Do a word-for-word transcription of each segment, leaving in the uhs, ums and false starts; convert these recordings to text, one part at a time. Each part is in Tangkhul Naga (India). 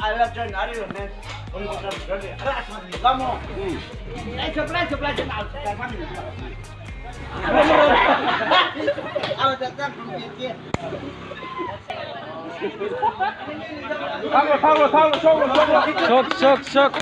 I love John Nari, man. Come on. Hey, surprise, surprise, surprise. Shok, shok, shok.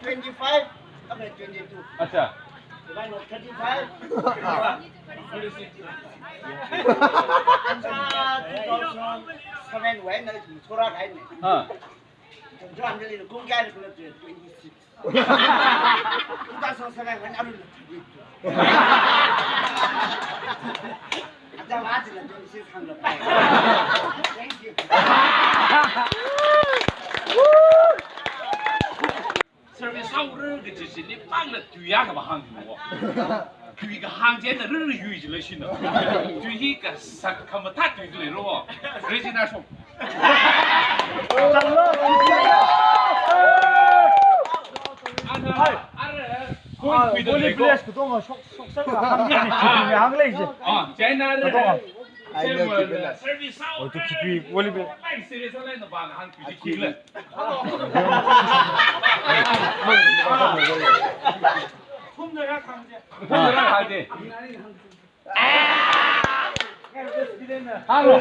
Twenty-five, okay, twenty-two. Acha. Thirty-five. Two thousand seven when I was in Sora, I know. Ah. John Lin Kung Gan, twenty-six. Two thousand seven when I was thirty-two. Thank you. Service hour kaji chili pangla tui ya kaba hāng no. Tui kahāng china riri yui jila shina. Tui hi kasak khamathā tui khalei ro. Regina Shong. Ana, ara, koi tui da lei ko. Place katonga shok, shok sak kahāng ni, ni hāng lei je. Ah, China re. Katonga. Service hour. Oh, tu kipi, volleyball. Ai, serious lai na ba hāng tui kila. Hello.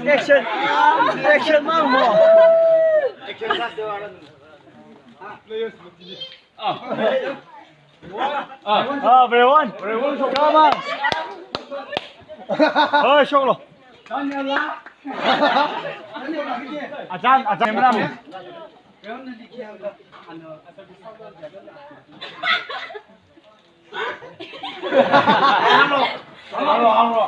Action! Action, ma'am! Action, sir. Ah. Ah. Ah, very one. Very one. Come on. Oh, shoklo. Ajahn, ajahn, ma'am. Hello, hello, hello.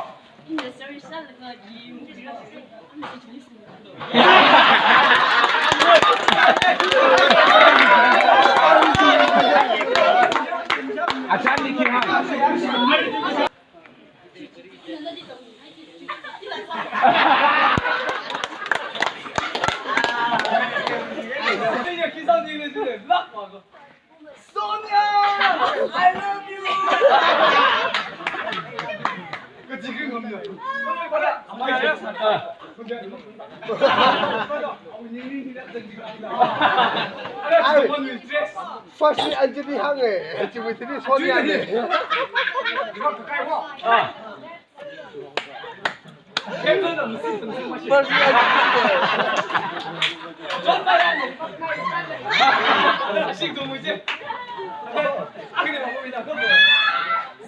Sonia, I love you. First ni Anjali hānga, Anjali ni Sonia ni. First ni Anjali.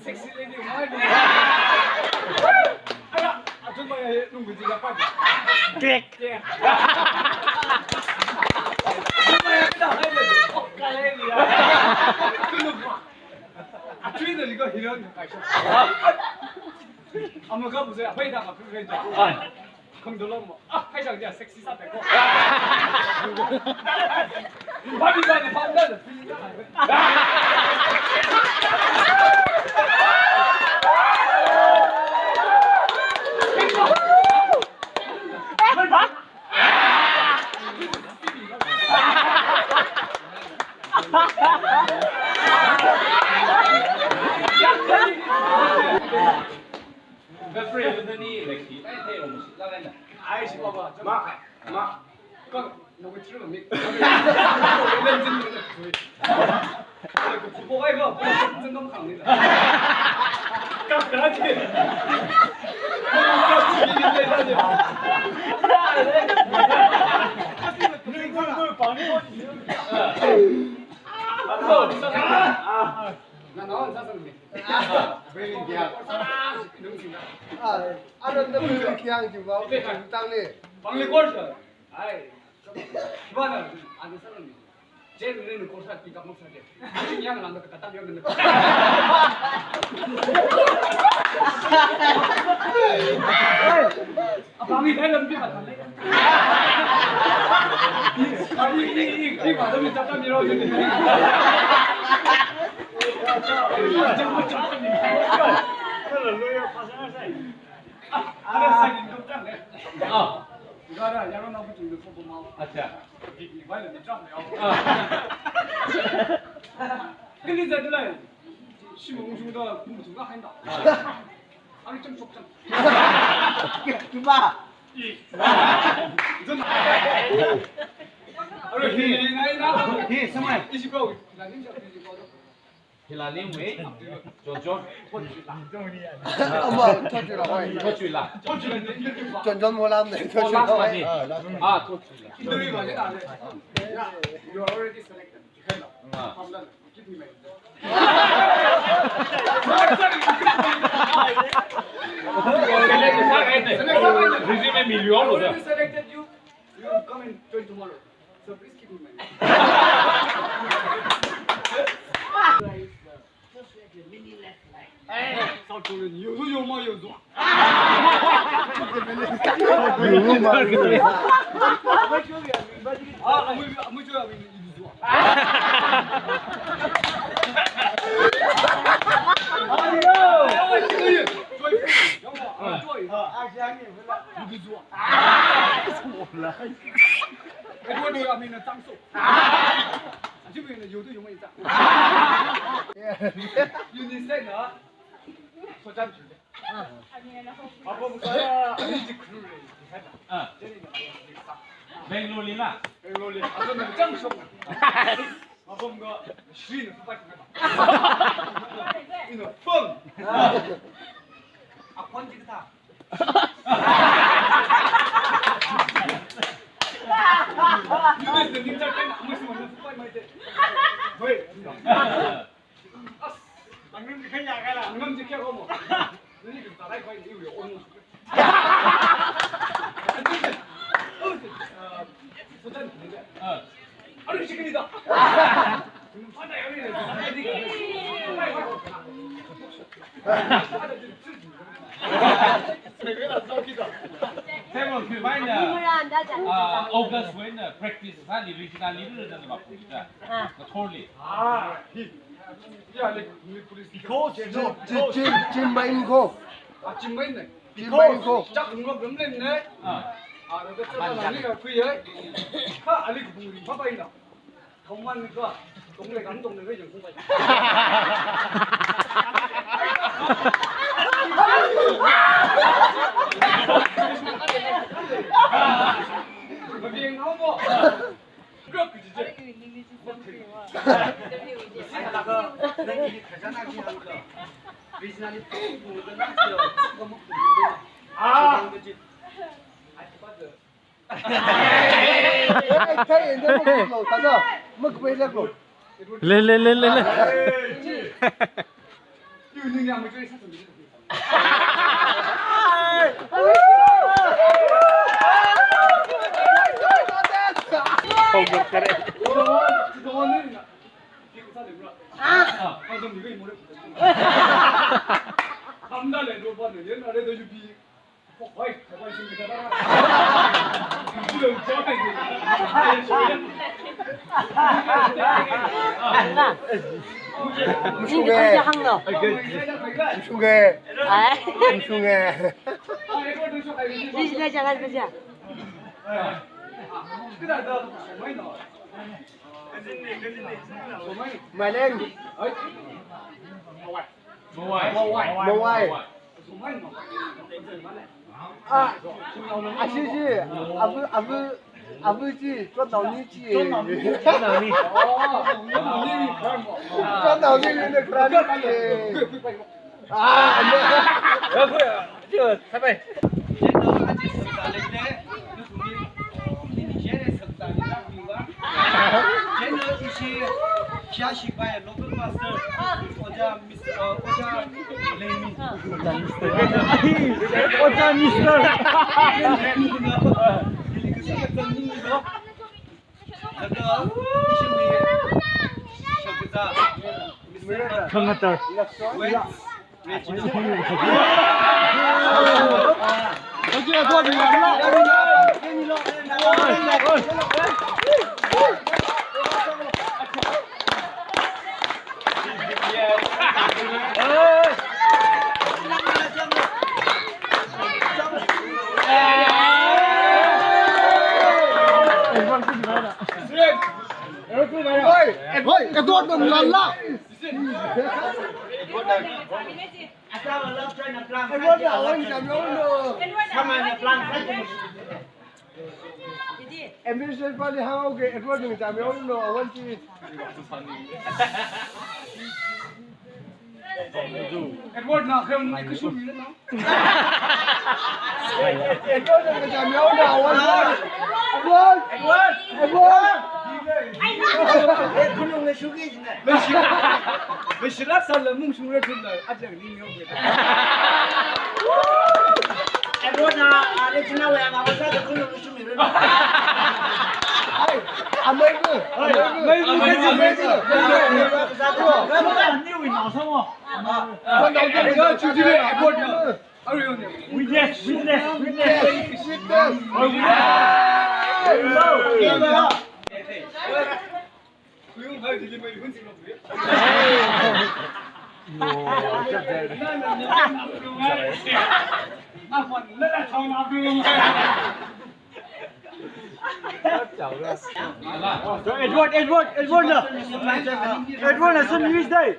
Sexy lady, Crack. Amaka bu se, apai da ma kre ja. Ai. Khangdolong mo. Ah, hai sang ja sexy sāda ko. Bani bani pam da. Ai, shi baba, ma, ma. Ko, na ko chiru mi. Na, na, na, na, na. Ah, very good. Ah, I don't know if you can give up. Tang ni. Bangli course. Ai. Bana, anu saran ni. Jen ni course pick up masa je. Yang lang kata yang ni. Abang ni dalam dia macam ni. Ini, ini, ini, ini macam ni cakap ni loh ni. Hallelujah, pasal saya. Ada saya ni tu kan eh. Ah. Juga ada yang orang nak betul tu pun mau. Acha. Di di balik ni jam ya. Ah. Ini jadi lah. Semua ujung dah, ujung dah hendak. Ah. Anu chang chok chang. Cuba. Ih. Zon. Anu hi, nai na. Hi, semua. Isi bro. Lain siapa isi bro? Hilani mui. John John. Ama, thotchuila, hoi. Thotchuila. John John molam ne, thotchuila, hoi. Ah, thotchuila. You are already selected. Ah. Resume million lo da. Already selected you. You come and join tomorrow. So please keep in mind. South Korean. You, you, you, you, you. Ah. Bangalore lila. Bangalore lila. Ato na chang shok. Mapam ko Shri na papa. Ino phone. Akhon ji ta. Yu ne ni ta kan mo si mo na papa mai te. Hoi. As, angam ji khaya kala. Angam ji khaya ko mo. Ni ki ta lai khoi ni yo o mo. Ah. Aru shi kini da. Fada ya ni. Table ki bai na. Ah, August wui na practice sāli, regional leader na ba pu ta. Ah. Kathorli. Ah, hi. Ya, ni, ni police. Because Chin, Chin, Chin, Chin Main ko. Ah, Chin Main ne. Chin Main ko. Chak ngok ngam len ne. Ah. Ah, da chak ngok ni ka kui ye. Ha, ali ku bung ri pa pa ina. Kong man ni ka. Kong le kam tong ne yang kong bai. Le, le, le, le, le. Ana. Mashunga. Ning kachang hānglo. Mashunga. Ai. Mashunga. Rijla jalan baja. Maleng. Mawai. Mawai. Mawai. Ah, ashi chi, abu, abu, abu chi, chotnaoni chi. Chotnaoni. Chotnaoni. Chotnaoni ni kharān chi. Ah, no. Chiyo, sabai. Local pastor, Oja Mister, uh, Oja Lemi. Oja Mister. Oja Mister. Khangatar. Oi, oi, Edward nang lala. Edward nang lala. Administration pali hao ke Edward nang jam yao no awan chi. Edward na khem ni kusum ni na. Edward nang jam yao no awan. Edward. Edward. Edward. Eh, khunung na shuki jina. Mashilak sala mung shung ra thun la ajak ni nyo. Edward na, ah, ni china wa ya ma sa khunung. Ai, amei bu. Amei bu, amei bu, amei bu. Witness, witness, witness. Edward, Edward, Edward na. Edward na sun use dai.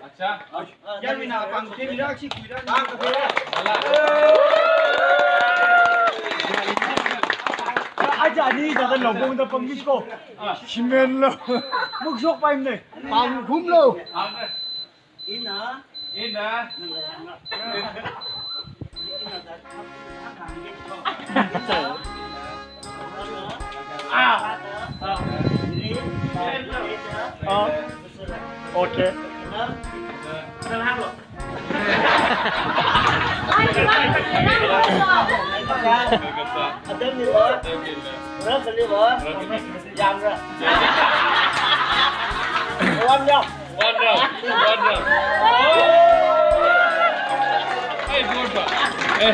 Aja ni da longpong da pang ko. Shimen lo. Muk shok paim ne. Pang khum lo. Ina. Ina. Ah. Ah. Okay. One round. One round. Hey, good one. Hey.